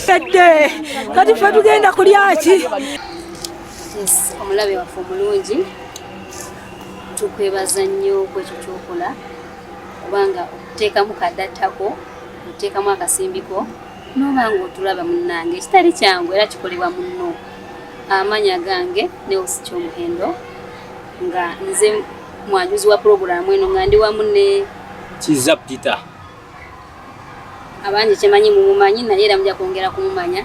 Edde kati ffe tugenda kulya ki? Yes, omulabe waffe omulungi, tukwebaza nnyo kwekyo kyokola, kubanga okuteekamu kadattako, oteekamu akasimbiko noba nga otulaba munnange, ekitali kyangu era kikolebwa munno. Amanya gange Nels Kyomuhendo, nga nze mwanjuzi wa pulogulaamu eno, nga ndi wamu ne Kiza Peter. Abangi kyemanyi mumumanyi, naye era mujja kwongera kumumanya.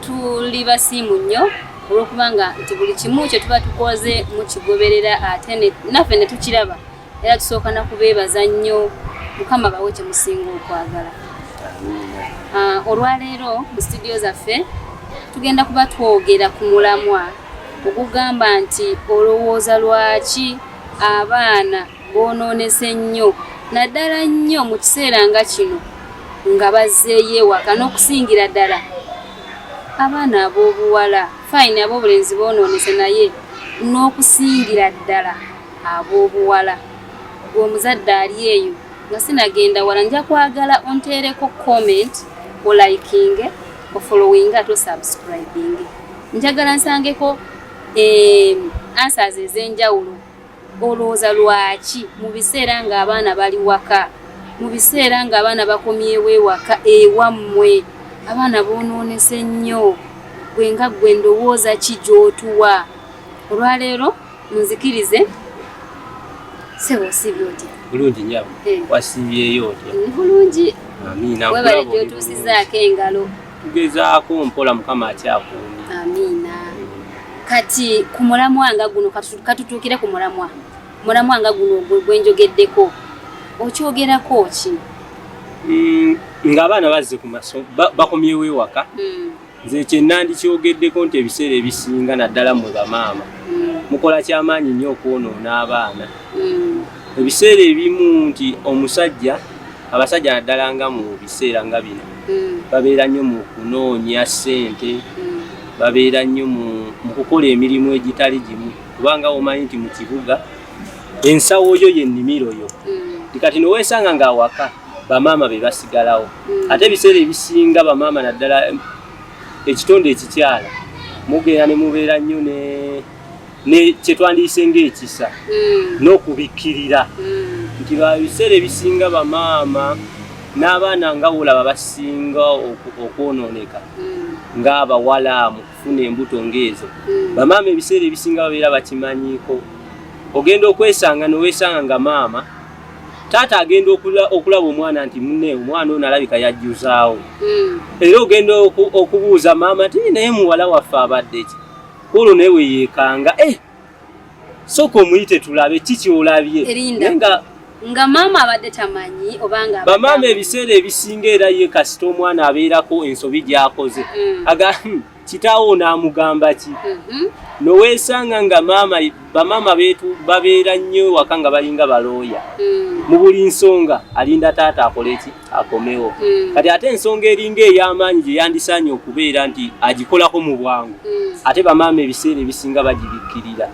Tuli basiimu nnyo olwokubanga nti buli kimu kye tuba tukoze mukigoberera, ate naffe ne tukiraba, era tusooka na kubeebaza nnyo. Mukama bawe kye musinga okwagala. Olwaleero mu studio zaffe tugenda kuba twogera ku mulamwa ogugamba nti olowooza lwaki abaana boonoonese nnyo, naddala nnyo mu kiseera nga kino nga bazzeeyo ewaka, n'okusingira ddala abaana ab'obuwala. Fine, ab'obulenzi boonoonese, naye n'okusingira ddala ab'obuwala. Gwe omuzadde ali eyo, nga sinagenda wala, nja kwagala onteereko comment, olikinge, ofollowinge ate osubscribinge. Njagala nsangeko answers ez'enjawulo. Olowooza lwaki mu biseera ng'abaana bali waka, mu biseera ng'abaana bakomyewo ewaka ewammwe, abaana boonoonese nnyo? Gwe nga ggwe, ndowooza ki gy'otuwa olwaleero? Munzikirize, sebo, osiibye otya? Bulungi nyabo. Wasiibyeyo otya? Ndi bulungi. Amiina. Webale nkulaba oli. Gy'otuusizaako engalo. Tugezaako mpola, Mukama akyakuumye. Amiina. Kati ku mulamwa nga guno, katutuukire ku mulamwa nga guno gwe njogeddeko, okyogerako ki? Ng'abaana bazze ku maso, bakomyewo ewaka, nze kye nandikyogeddeko nti ebiseera ebisinga, naddala mmwe bamaama, mukola kyamaanyi nnyo okwonoona abaana. Ebiseera ebimu nti omusajja, abasajja naddala nga mu biseera nga bino, babeera nnyo mu kunoonya ssente, babeera nnyo mu kukola emirimu egitali gimu, kubanga omanyi nti mu kibuga ensawo yo y'ennimiro yo. Kati noweesanga ng'awaka bamaama be basigalawo, ate ebiseera ebisinga bamaama, naddala ekitonde ekikyala, mugenda ne mubeera nnyo ne kyetwandiyise ng'ekisa n'okubikkirira, nti biseera ebisinga bamaama n'abaana nga wolaba basinga okwonooneka, ng'abawala mu kufuna embuto ng'ezo. Bamaama ebiseera ebisinga babeera bakimanyiiko. Ogenda okwesanga noweesanga nga maama, taata agenda okulaba omwana nti munne omwana ono alabika yajjuzaawo, era ogenda okubuuza maama nti, "Naye muwala waffe abadde ki?" Olwo naye weyeekanga, eh, sooka omuyite tulabe ki kyolabye. Erinda. Naye nga Nga maama abadde tamanyi obanga abadde bamaama amanyi. Ebiseera ebisinga era ye kasita omwana abeerako ensobi gy'akoze, aga, kitaawo onaamugamba ki?" Noweesanga nga maama, bamaama beetu babeera nnyo ewaka nga balinga balooya. Mu buli nsonga alinda taata akole ki, akomewo. Kati ate ensonga eringa ey'amaanyi gye yandisaanye okubeera nti agikolako mu bwangu, ate bamaama ebiseera ebisinga bagibikkirira.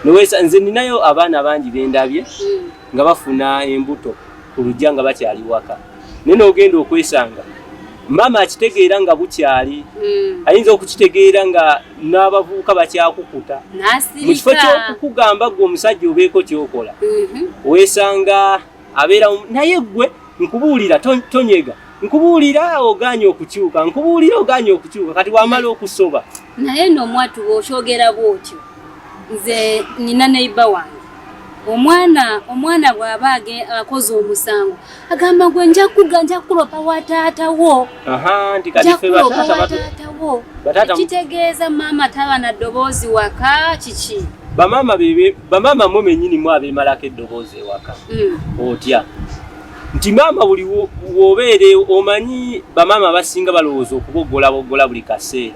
Noweesa nze ninayo abaana bangi bendabye nga bafuna embuto ku lujja nga bakyali waka, naye n'ogenda okwesanga maama akitegeera nga bukyali, ayinza okukitegeera nga n'abavubuka bakyakukuta mu kifo N'asirika. ky'okukugamba gwe omusajja obeeko kyokola. Weesanga abeera naye gwe nkubuulira tonyega, nkubuulira ogaanye okukyuka, nkubuulira ogaanye okukyuka, kati wamala okusoba. Naye nno omwatu, bw'okyogera bw'otyo, nze nina neighbour wange, omwana bw'aba akoze omusango, agamba, "Gwe nja kukulopa wa taata wo." Aha, nti kati "Nja ffe kukulopa bataata wa taata wo." Ekitegeeza maama taba na ddoboozi waka, kiki? Bamaama bebe, bamaama mwe mennyini mu abeemalako eddoboozi ewaka. Otya nti maama buli w'obeere omanyi bamaama abasinga balowooza okuboggolaboggola buli kaseera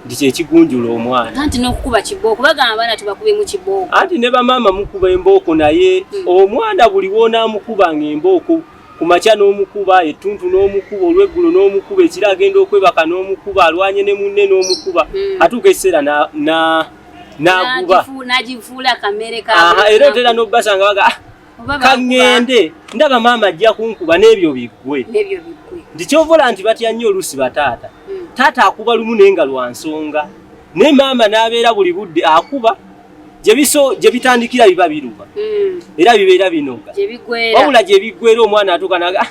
nti kyekigunjula omwana. Anti n'okukuba kibooko, bagamba abaana tubakubemu kibooko. Anti ne bamaama mukuba embooko, naye omwana buli w'onaamukubanga embooko ku makya n'omukuba, ettuntu n'omukuba, olweggulo n'omukuba, ekiro agenda okwebaka n'omukuba, alwanye ne munne n'omukuba, atuuka ekiseera n'aguba. N'agifuula kamere ka Aha, era otera n'obbasanga baga, "Ah, Kaŋŋende ndaba maama ajja kunkuba n'ebyo biggwe. Nti kyovola nti batya nnyo oluusi bataata. Taata akuba lumu naye nga lwa nsonga, naye maama n'abeera buli budde akuba. Gye bitandikira biba biruma, era bibeera binoga, wabula gye biggwera omwana atuuka naga,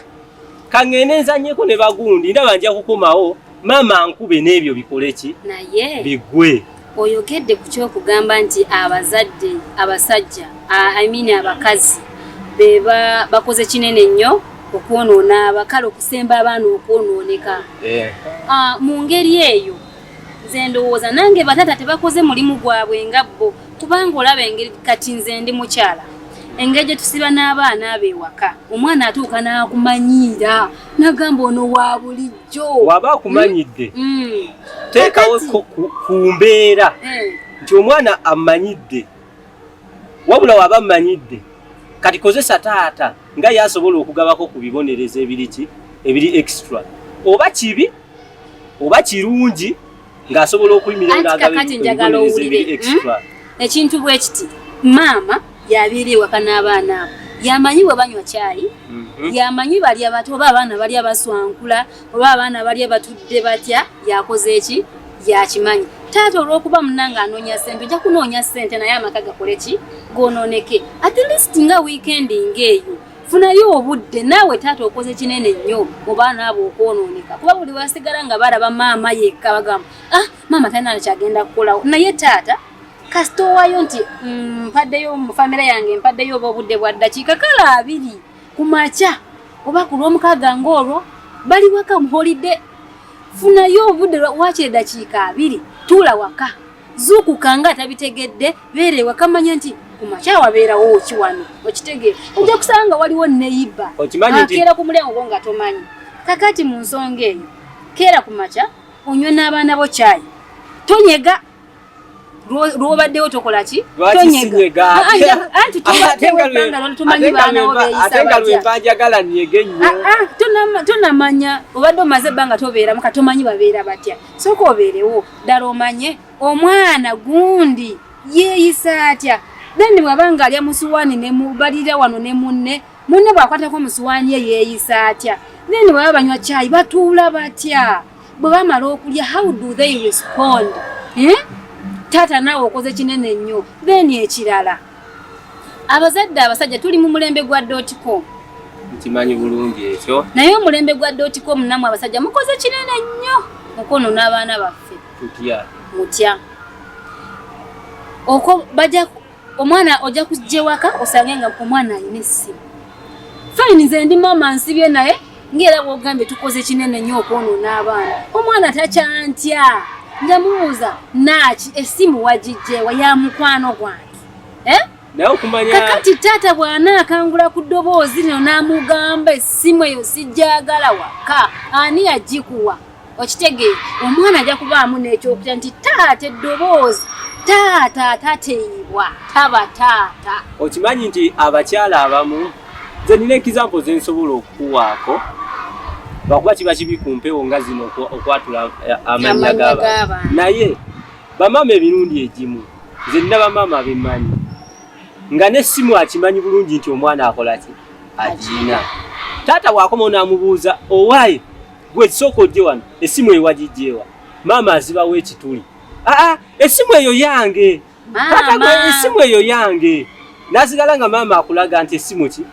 kaŋŋende nzannyeko ne bagundi, ndaba nja kukomawo maama ankube n'ebyo bikole ki, biggwe. Oyogedde ku kyokugamba nti abazadde abasajja, I mean abakazi, beba bakoze kinene nnyo okwonoona abakale, okusemba abaana okwonooneka. Mu ngeri eyo nze ndowooza nange bataata tebakoze mulimu gwabwe nga bo, kubanga olaba engeri kati nze ndi mukyala, engeri gye tusiba n'abaana abo ewaka, omwana atuuka n'akumanyiira n'agamba ono wa bulijjo. Waba akumanyidde, teekawo ku mbeera nti omwana amanyidde, wabula waba amanyidde kati kozesa taata nga yasobola okugabako ku bibonerezo ebiri ki, ebiri extra, oba kibi oba kirungi, ng'asobola okuyimirira n'agaba ebibonerezo ebiri extra. Ekintu bwe kiti, maama yabeera ewaka n'abaana abo, yamanyi bwe banywa kyayi, yamanyi balya batya, oba abaana balya baswankula, oba abaana balya batudde batya, yakoze eki, yakimanyi. Taata olw'okuba munnange anoonya ssente, ojja kunoonya ssente naye amaka gakole ki, goonooneke. At least nga weekend ng'eyo funayo obudde naawe taata okoze kinene nnyo mu baana abo okwonooneka, kuba buli wasigala nga balaba maama yekka bagamba, ah, maama talina kyagenda kukolawo. Naye taata kasita owaayo nti mpaddeyo mu famire yange, mpaddeyo oba obudde bwa ddakiika kale 20 ku makya oba ku lwomukaaga ng'olwo bali waka mu holiday, funayo obudde waakiri eddakiika 20, tuula waka, zuukuka nga atabitegedde, beera ewaka, manya nti ku makya wabeerawo ki wano, okitegeera. Ojja kusanga waliwo neyiba akeera ku mulyango gwo nga tomanyi. Kakati mu nsonga eyo, keera ku makya onywe n'abaana bo kyayi, tonyega lwobaddewo tokola ki, tonyega. Anti tobaddewo ebbanga tomanyi baana bo beeyisa batya. Njagala nyege nnyo. Tonamanya obadde omaze ebbanga tobeeramu, kati tomanyi babeera batya. Sooka obeerewo ddala omanye omwana gundi yeeyisa atya. Then bw'aba nga alya musuwaani ne balira wano ne munne, munne bw'akwatako musuwaani ye yeeyisa atya. Then bw'aba banywa kyayi batuula batya, bwe bamala okulya how do they respond? Taata naawe okoze kinene nnyo. Then ekirala, abazadde abasajja tuli mu mulembe gwa dot com. Nkimanyi bulungi ekyo. Naye omulembe gwa dot com nammwe abasajja mukoze kinene nnyo mukwonoona abaana baffe. Tutya? Mutya? Oko bajja omwana ojja kujja ewaka osange nga omwana alina essimu. Fine, nze ndi maama nsibye, naye ng'era bw'ogambye tukoze kinene nnyo okwonoona abaana. Omwana takyantya, njamubuuza naaki essimu wagijjeewa, ya mukwano gwange. Naye okumanya Kakati taata bw'anaakangula ku ddoboozi lino n'amugamba essimu eyo sijjaagala waka, ani yagikuwa? Okitegeera, omwana ajja kubaamu n'ekyokutya nti taata eddoboozi, taata atateeyibwa taba taata. Okimanyi nti abakyala abamu, nze nina example ze nsobola okukuwaako, lwakuba kiba kibi ku mpewo nga zino okwatula amannya g'abantu, naye bamaama emirundi egimu, nze nina bamaama abemmanyi nga n'essimu akimanyi bulungi nti omwana akola ki, agirina. Taata bw'akomawo n'amubuuza, owaaye gwe kisooka ojje wano, essimu eyo wagijjeewa? Maama azibawo ekituli, aa, essimu eyo yange taata, gwe essimu eyo yange. N'asigala nga maama akulaga nti essimu ki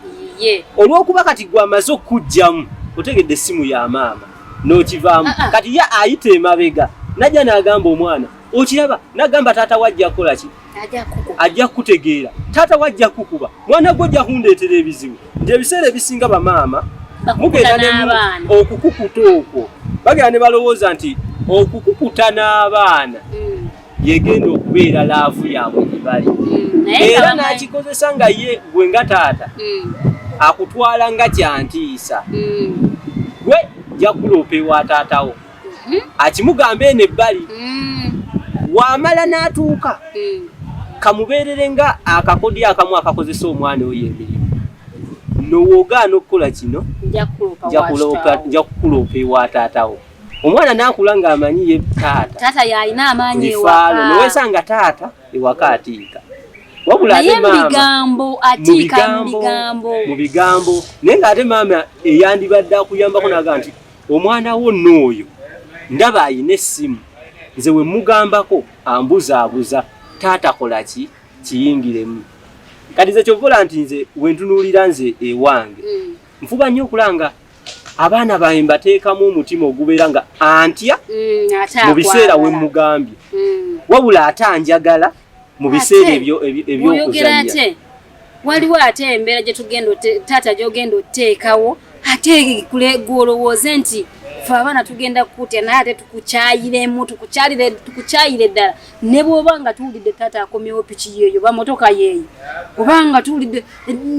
olw'okuba kati gwe amaze okuggyamu, otegedde essimu ya maama n'okivaamu. Kati ye ayita emabega najja n'agamba omwana, okiraba, n'agamba taata wajja kukola ki, ajja kukutegeera, taata wajja kukuba, mwana gwe ojja kundeetera ebizibu. Nti ebiseera ebisinga bamaama mugenda okukukuta okwo, bagenda ne balowooza nti okukukuta n'abaana yegenda okubeera love yaabwe gye bali, era n'akikozesa nga ye gwe nga taata akutwala nga kyantiisa, gwe jja kuloopa ewa taatawo, akimugamba eno ebbali. Wamala n'atuuka kamubeerere nga akakodyo akamu akakozesa omwana oyo emirimu, nowoogaana okukola kino, nja kukuloopa ewa taatawo. Omwana n'akula ng'amanyi ye taata taata yalina amaanyi lifaalo, nowesanga taata ewaka atiika. Wabula Naye ate maama mu bigambo atiika mu bigambo. Mu bigambo. Naye ng'ate maama eyandibadde akuyambako n'agamba nti omwana wo nno oyo ndaba ayina essimu, nze we mugambako ambuzaabuza, taata kola ki kiyingiremu. Kati nze kyova olaba nti nze we ntunuulira nze ewange nfuba nnyo okulanga abaana bange mbateekamu omutima ogubeera nga antya mu biseera we mugambye, wabula ate anjagala mu biseera eby'okuzannya. Waliwo ate embeera gye tugenda taata gy'ogenda oteekawo ate gw'olowooze nti ffe abaana tugenda kukutya naye ate tukukyayiremu, tukukyayire ddala. Ne bw'oba nga tuwulidde taata akomyewo piki yeeyo oba motoka yeeyo, oba nga tuwulidde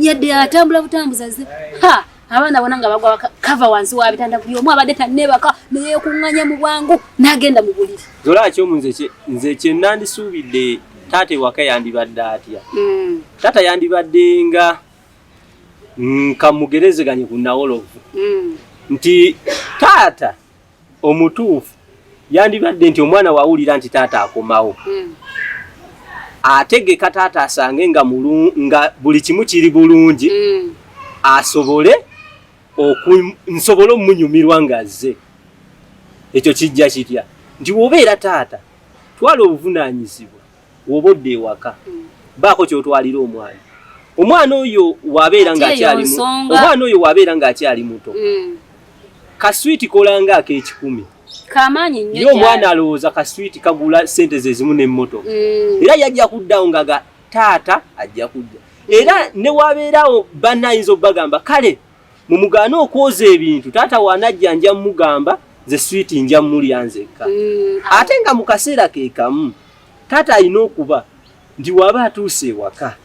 yadde atambula butambuza ze, ha abaana bonna nga bagwa kava wansi wa bitanda, buli omu abadde tanneebaka ne yeekuŋŋaanya mu bwangu n'agenda mu buliri. Zola kyomu nze kye nandisuubidde taata ewaka yandibadde atya? Taata yandibadde nga nkamugerezeganye ku nawolovu. Nti taata omutuufu yandibadde nti omwana wawulira nti taata akomawo. Ategeka taata asange nga nga buli kimu kiri bulungi, asobole nsobole omunyumirwa ng'azze. Ekyo kijja kitya? Nti bw'obeera taata, twala obuvunaanyizibwa bw'oba odda ewaka, baako ky'otwalira omwana. Omwana oyo wabeera ng'akyali omwana oyo wabeera ng'akyali muto. Kaswiti kolanga ak'ekikumi. Kamaanyi nnyo. Ye omwana alowooza kaswiti kagula ssente ze zimu n'emmotoka. Era yajja kuddawo nga ga taata ajja kujja. Era ne wabeerawo bannayinza obbagamba kale mumugaane okwoza ebintu taata w'anajja nja mugamba nze switi nja mmulya nzekka. Ate nga mu kaseera ke kamu taata alina okuba nti waba atuuse ewaka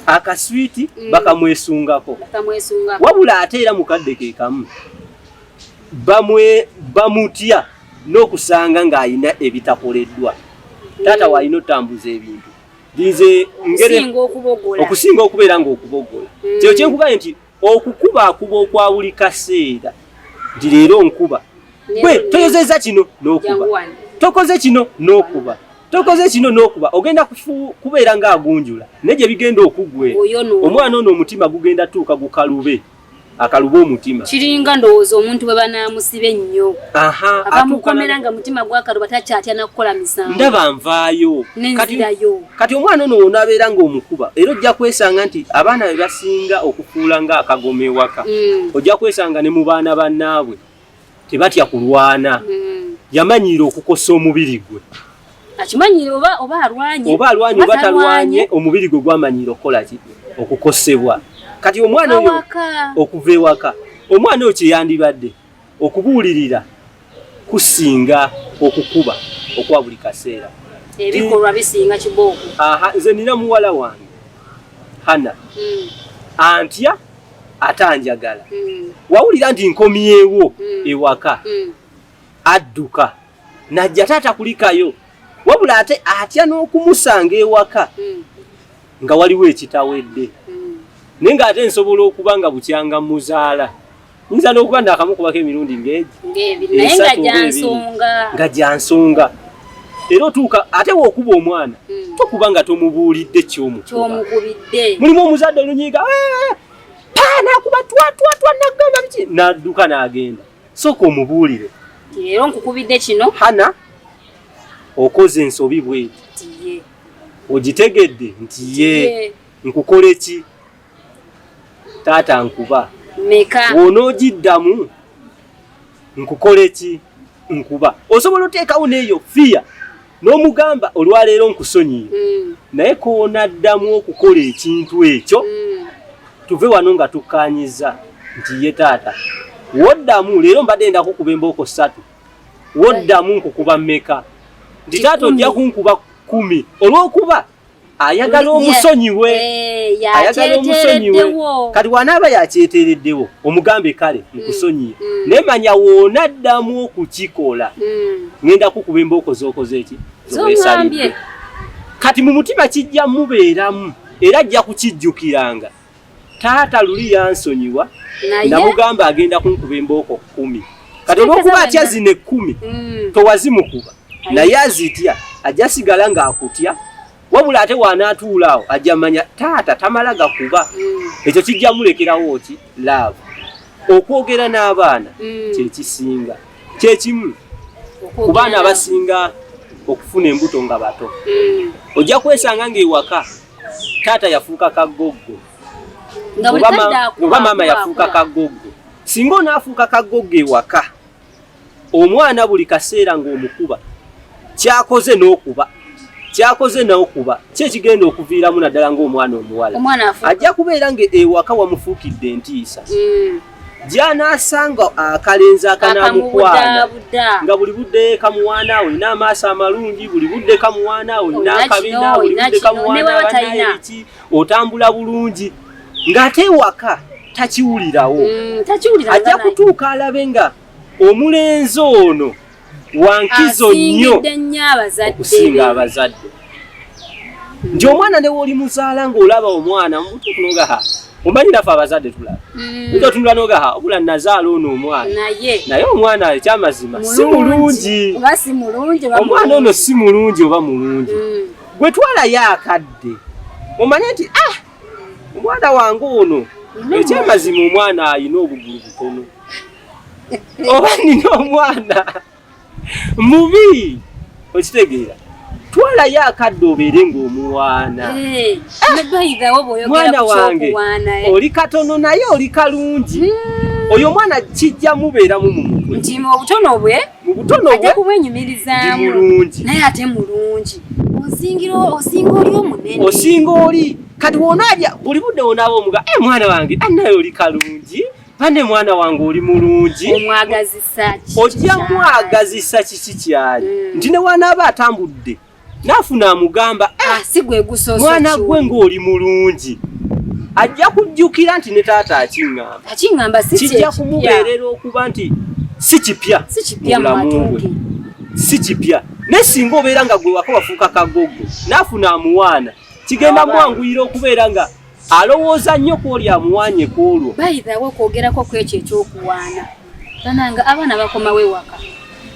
akaswiti bakamwesungako. Wabula ate era mu kadde ke kamu bamutya n'okusanga ng'alina ebitakoleddwa. Taata w'alina otambuza ebintu. Nze okusinga okubeera ng'okubogola. Kyo kye nkugambye nti okukubaakuba okwa buli kaseera nti leero nkuba. Gwe toyozezza kino n'okuba. Tokoze kino n'okuba. Tokoze kino n'okuba. Ogenda kubeera ng'agunjula. Naye gye bigenda okuggwera. Omwana ono omutima gugenda tuuka gukalube. Akalube omutima. Kiringa ndowooza omuntu bwe banaamusiba ennyo. Abamukomera nga mutima gwakaluba takyatya na kukola misango. Ndaba nvaayo. Kati omwana ono wonaabeera ng'omukuba era ojja kwesanga nti abaana be basinga okufuula ng'akagoma ewaka. Ojja kwesanga ne mu baana bannaabwe tebatya kulwana. Yamanyiira okukosa omubiri gwe. Akimanyiire oba alwanye. Oba alwanye oba talwanye, omubiri gwe gwamanyiira okukola ki? Okukosebwa. Kati omwana oyo okuva ewaka, omwana oyo kye yandibadde okubuulirira kusinga okukuba okwa buli kaseera. Ebikolwa bisinga kibooko. Nze nina muwala wange Hana. Antya ate anjagala. Wawulira nti nkomyewo ewaka, adduka najja taata kulikayo, wabula ate atya n'okumusanga ewaka nga waliwo ekitawedde. Naye ng'ate nsobola okuba nga bukyanga muzaala. Nyinza n'okuba naakamukubako emirundi ng'egi naye nga gya nsonga. Era otuuka ate w'okuba omwana tokuba nga tomubuulidde ky'omukubidde. Mulimu omuzadde olunyiiga naakuba twa twa twa nagamba biki n'adduka n'agenda. Sooka omubuulire. Leero nkukubidde kino. Hana okoze ensobi bw'eti. Ogitegedde nti ye nkukole ki? Taata nkuba. Meka. W'onoogiddamu nkukole ki? Nkuba. Osobola oteekawo n'eyo fiya n'omugamba olwaleero nkusonyiye. Naye koonaddamu okukola ekintu ekyo tuve wano nga tukkaanyizza nti ye taata. Woddamu leero mbadde nda kukuba embooko ssatu. Woddamu nkukuba mmeka? Nti taata ojja kunkuba 10 olw'okuba ayagala omusonyiwe. Ayagala omusonyiwe. Kati wanaaba yakyeteereddewo omugambe kale nkusonyiye. Naye manya woonaddamu okukikola ngenda kukuba embooko z'okoze eki? Z'oweesalidde. Kati mu mutima kijja mubeeramu era ajja kukijjukiranga. Taata luli yansonyiwa namugamba agenda kunkuba embooko 10. Kati olw'okuba atya zino 10 towazimukuba naye azitya ajja sigala ng'akutya. Wabula ate wanaatuula awo ajja manya taata tamala gakuba. Ekyo kijja mulekerawo ki love. Okwogera n'abaana kyekisinga kyekimu ku baana abasinga okufuna embuto nga bato. Ojja kwesanga ng'ewaka taata yafuuka kagoggo oba maama yafuuka kagoggo. Singa onaafuuka kagoggo ewaka, omwana buli kaseera ng'omukuba kyakoze n'okuba kyakoze n'okuba ki ekigenda okuviiramu naddala ng'omwana omuwala ajja kubeera nga ewaka wamufuukidde entiisa. Gy'anaasanga akalenzi akanamukwana nga buli budde kamuwaana, olina amaaso amalungi, buli budde kamuwaana, olina akabina, buli budde kamuwaana, banaye otambula bulungi, ng'ate ewaka takiwulirawo. Ajja kutuuka alabe nga omulenzi ono wankizo nnyo okusinga abazadde. Nti omwana ne woli muzaala ng'olaba omwana mubutuufu nogaha, omanyi naffe abazadde tulaba otunula nogaha, obula nazaala ono omwana, naye omwana ekyamazima si mulungi, omwana ono si mulungi oba mulungi. Gwe twalayo akadde omanye nti ah, omwana wange ono ekyamazima omwana alina obugulu butono, oba nina omwana mubi. Okitegeera, twalayo akadde obeere ng'omuwaana. Mwana wange oli katono naye oli kalungi. Oyo omwana kijja mubeeramu mu mutwe nti mu butono bwe, mu butono bwe ajja kubwenyumirizaamu mulungi, naye ate mulungi, osingira osinga oli omunene, osinga oli. Kati wonaalya buli budde wonaaba omuga, mwana wange annaye oli kalungi, bane mwana wange oli mulungi, omwagazisa ojja mwagazisa kiki kyali nti ne wanaaba atambudde naafuna amugamba, si gwe gusoose mwana gwe ng'oli mulungi, ajja kujjukira nti ne taata akiŋŋamba, akiŋŋamba, si kijja kumubeerera okuba nti si kipya mu bulamu bwe, si kipya. Naye singa obeera nga gwe waka wafuuka kagogo, naafuna amuwaana, kigenda mwanguyira okubeera nga alowooza nnyo kwoli amuwaanye kwolwo. Bayithawo okwogerako ku ekyo ekyokuwaana, bananga abaana bakomawo ewaka,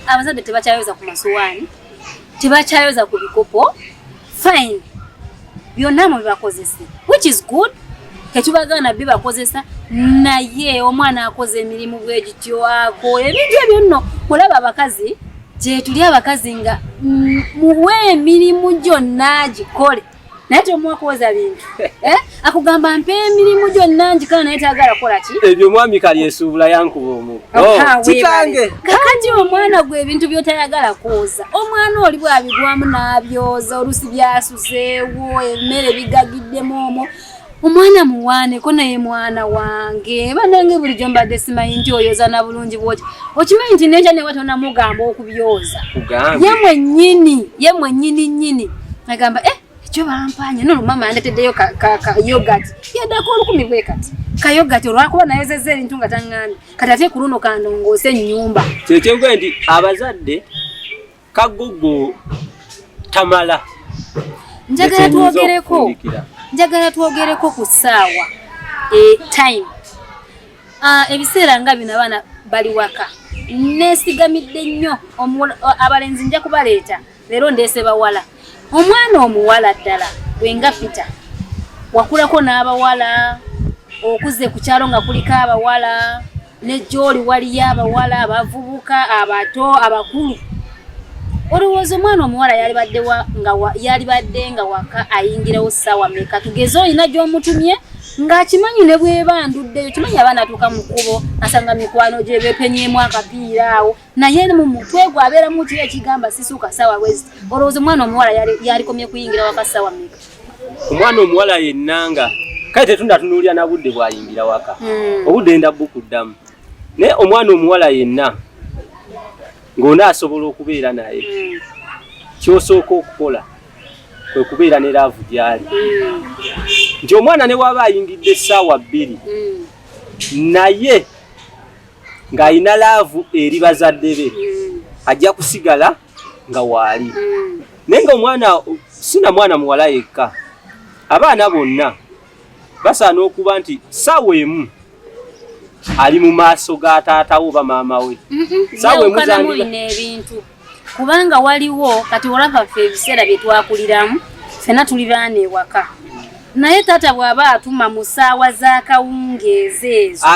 abazadde tebakyayoza ku masuwaani, tebakyayoza ku bikopo. Fine, byonna mubibakozese, which is good, tetubagaana bibakozesa, naye omwana akoze emirimu bwe gityo, ako ebintu ebyo nno olaba abakazi gyetuli, abakazi nga muwe emirimu gyonna gikole, naye tomuwa kwoza bintu. Akugamba mpa emirimu gyonna ngikola, naye tayagala kukola ki? Ebyo mwami Kalyesuubula yankuba omu kitange. Kakati omwana gwe ebintu byotayagala kwoza, omwana oli bwabigwamu n'abyoza, olusi byasuzeewo, emmere bigagiddemu omwo. Omwana muwaaneko, naye mwana wange banange bulijjo mbadde simanyi nti oyoza na bulungi bwoti. Okimanyi nti nenkya newa tonamugamba okubyoza, ye mwennyini, ye mwennyini nnyini agamba, eh, ekyo bampanye nolo mama yandeteddeyo ka yogurt yaddako 1000 bwe kati ka yogurt, olwakuba nayozezza ebintu nga taŋŋambye, kati ate ku luno kandongoose ennyumba. Kyekyenkuga nti abazadde kagogo tamala. Njagala twogereko, njagala twogereko ku ssaawa, time. Ebiseera nga bino abaana bali waka, neesigamidde nnyo abalenzi, nja kubaleeta leero, ndeese bawala. Omwana omuwala ddala bwenga Peter wakulako n'abawala, okuze ku kyalo nga kuliko abawala, ne gy'oli waliyo abawala abavubuka, abato, abakulu, olowooza omwana omuwala yalibadde nga waka ayingirawo ssaawa meka? Tugeze olina gy'omutumye ng'akimanyi ne bweba nduddeyo, kimanyi abaana atuuka mu kkubo asanga mikwano gye beepenyeemu akapiira awo, naye mu mutwe gwe abeeramu kiri ekigamba sisuuka ssaawa bweziti. Olowooza omwana omuwala yalikomye kuyingira waka ssaawa meka? Omwana omuwala yennanga kale tetunatunuulira na budde bwayingira waka, obudde nda bukuddamu, naye omwana omuwala yenna ng'onaasobola okubeera naye, ky'osooka okukola kwe kubeera ne love gy'ali, nti omwana ne waba ayingidde essaawa 2, naye ng'alina love eri bazadde be, ajja kusigala nga waali. Naye nga omwana sina mwana muwala yekka, abaana bonna basaana okuba nti ssaawa 1 ali mu maaso ga taata we oba maama we. Ssaawa 1 zandira ebintu, kubanga waliwo kati olaba ffe ebiseera bye twakuliramu. Ffenna tuli baana ewaka. Naye taata bw'aba atuma mu ssaawa z'akawungeezi ezo,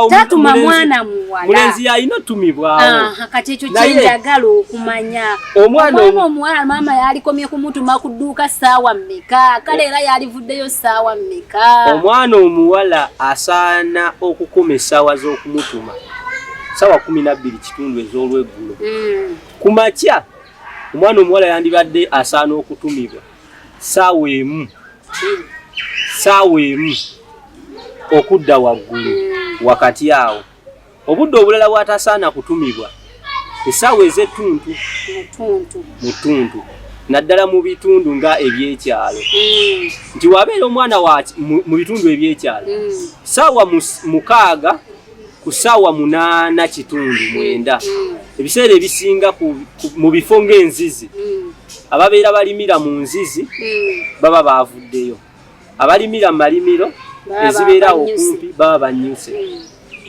tatuma mwana muwala. Mulenzi yalina otumibwawo. Kati ekyo kyenjagala okumanya. Omwana omuwala maama yalikomye kumutuma ku dduuka ssaawa mmeka? Kale era yalivuddeyo ssaawa mmeka? Omwana omuwala asaana okukoma essaawa z'okumutuma ssaawa 12:15 ez'olweggulo. Ku makya omwana omuwala yandibadde asaana okutumibwa ssaawa 1 ssaawa 1 okudda waggulu wakati awo. Obudde obulala bw'atasaana kutumibwa essaawa ez'ettuntu mu ttuntu, naddala mu bitundu nga ebyekyalo. Nti wabeera omwana mu bitundu ebyekyalo ssaawa 6 ku ssaawa 8:45 ebiseera ebisinga mu bifo ng'enzizi ababeera balimira mu nzizi baba baavuddeyo, abalimira mu malimiro ezibeera okumpi baba bannyuse.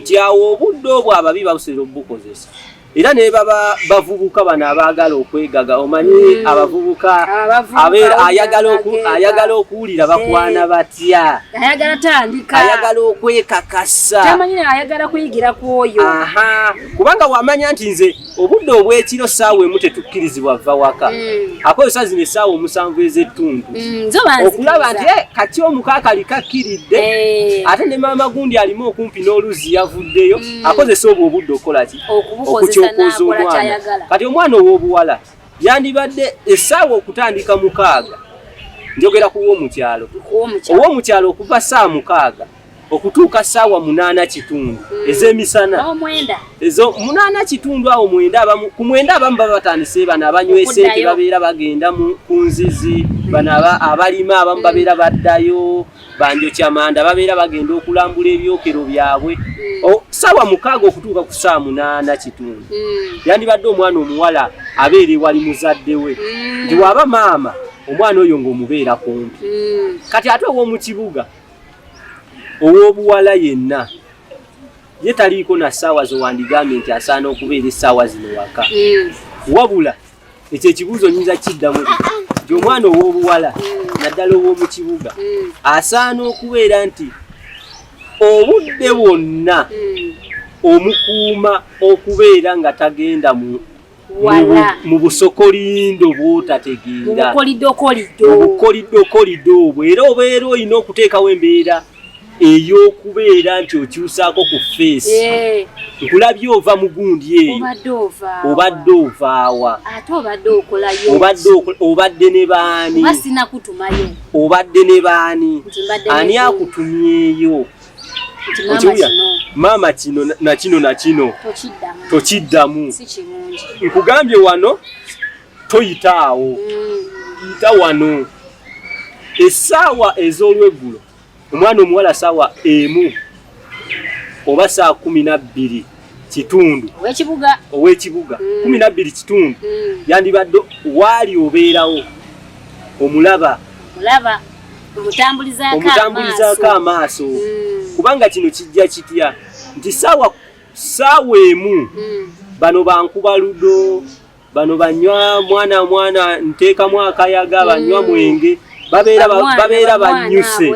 Nti awo obudde obwo ababi babusobola obukozesa era ne baba bavubuka bano abaagala okwegaga. Omanyi abavubuka ayagala okuwulira bakwana batya, ayagala tandika, ayagala okwekakasa, tamanyi ayagala kuyigira ku oyo. Kubanga wamanya nti nze obudde obw'ekiro ssaawa 1 tetukkirizibwa vva waka, akozesa zino essaawa 7 ez'ettuntu okulaba nti kati omukaakali kakkiridde, ate ne maama gundi alimu okumpi n'oluzzi yavuddeyo, akozesa obwo obudde okukola ki? Okukyokoza omwana. Kati omwana ow'obuwala yandibadde essaawa okutandika 6, njogera ku w'omukyalo, ow'omukyalo okuva ssaawa 6 okutuuka ssaawa 8:15 ez'emisana, ezo 8:15 awo 9, abamu ku 9 abamu baba batandise, bano abanywese nti babeera bagenda ku nzizi, bano abalima abamu babeera baddayo, banjokyamanda babeera bagenda okulambula ebyokero byabwe. Ssaawa 6 okutuuka ku ssaawa 8:15 yandibadde omwana omuwala abeera ewali muzadde we, nti waba maama omwana oyo ng'omubeera kumpi. Kati ate ow'omu kibuga ow'obuwala yenna ye taliiko na ssaawa zowandigambye nti asaana okubeera essaawa zino waka. Wabula ekyo ekibuuzo nyinza kiddamu nti omwana ow'obuwala naddala ow'omu kibuga asaana okubeera nti obudde bwonna omukuuma okubeera nga tagenda mu busokolindo bw'otategeera, mu bukolidokolido obwo. Era obeera olina okuteekawo embeera ey'okubeera nti okyusaako ku face, nkulabye ova mu gundi eyo, obadde ovaawa, obadde ne baani, obadde ne baani, ani akutumyeyo? Maama kino na kino na kino tokiddamu, nkugambye wano toyita awo, yita wano. Essaawa ez'olweggulo omwana omuwala ssaawa 1 oba ssaawa 12:15 ow'ekibuga 12:15 yandibadde waali obeerawo omulaba omutambulizaako amaaso. Kubanga kino kijja kitya nti ssaawa 1 bano bankuba ludo, bano banywa mwana mwana nteekamu akayaga, banywa mwenge, babeera bannyuse,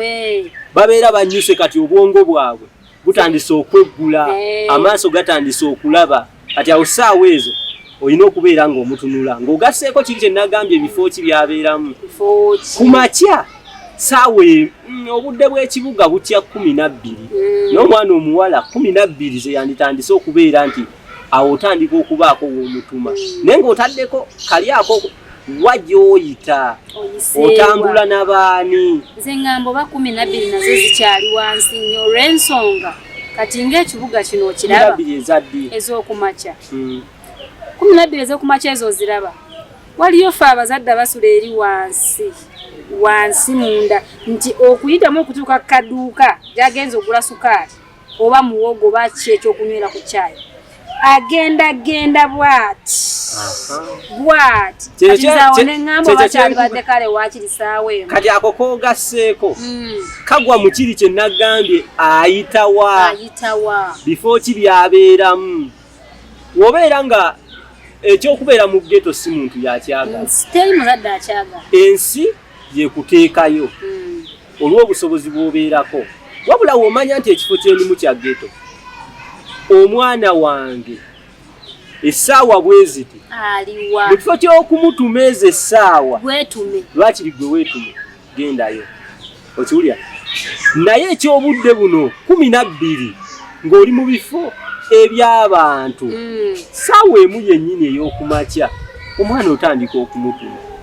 babeera bannyuse. Kati obwongo bwabwe butandise okweggula, amaaso gatandise okulaba. Kati awo ssaawa ezo olina okubeera ng'omutunula ng'ogasseeko kiri kye nagambye, ebifo ki by'abeeramu ku makya ssaawa obudde bw'ekibuga butya 12, n'omwana omuwala 12 ze yanditandise okubeera nti awo otandika okubaako w'omutuma, naye ng'otaddeko kali ako wa gy'oyita, otambula n'abaani. Nze ŋŋamba oba 12 nazo zikyali wansi nnyo, olw'ensonga kati ng'ekibuga kino okiraba ez'okumakya 12 ez'okumakya ezo oziraba, waliyo ffe abazadde abasula eri wansi wansi munda, nti okuyitamu okutuuka ku kaduuka gy'agenza ogula sukaali oba muwogo oba ki ekyokunywera ku caayi, agenda genda bwati bwati. Kati nze awo ne ŋŋamba oba kyalibadde kale waakiri ssaawa 1. Kati ako koogasseeko kagwa mu kiri kye nagambye, ayitawa, ayitawa, bifo ki by'abeeramu. Wobeera nga ekyokubeera mu ghetto si muntu yakyagala, teri muzadde akyagala, ensi Yekuteekayo olw'obusobozi bw'obeerako. Wabula w'omanya nti ekifo kyendimu kya ghetto, omwana wange essaawa bwe ziti aliwa? Mu kifo ky'okumutuma ezo essaawa, Weetume. Lwakiri gwe weetume, gendayo. Okiwulira? Naye ekyobudde buno 12 ng'oli mu bifo eby'abantu, ssaawa 1 yennyini ey'okumakya, omwana otandika okumutuma.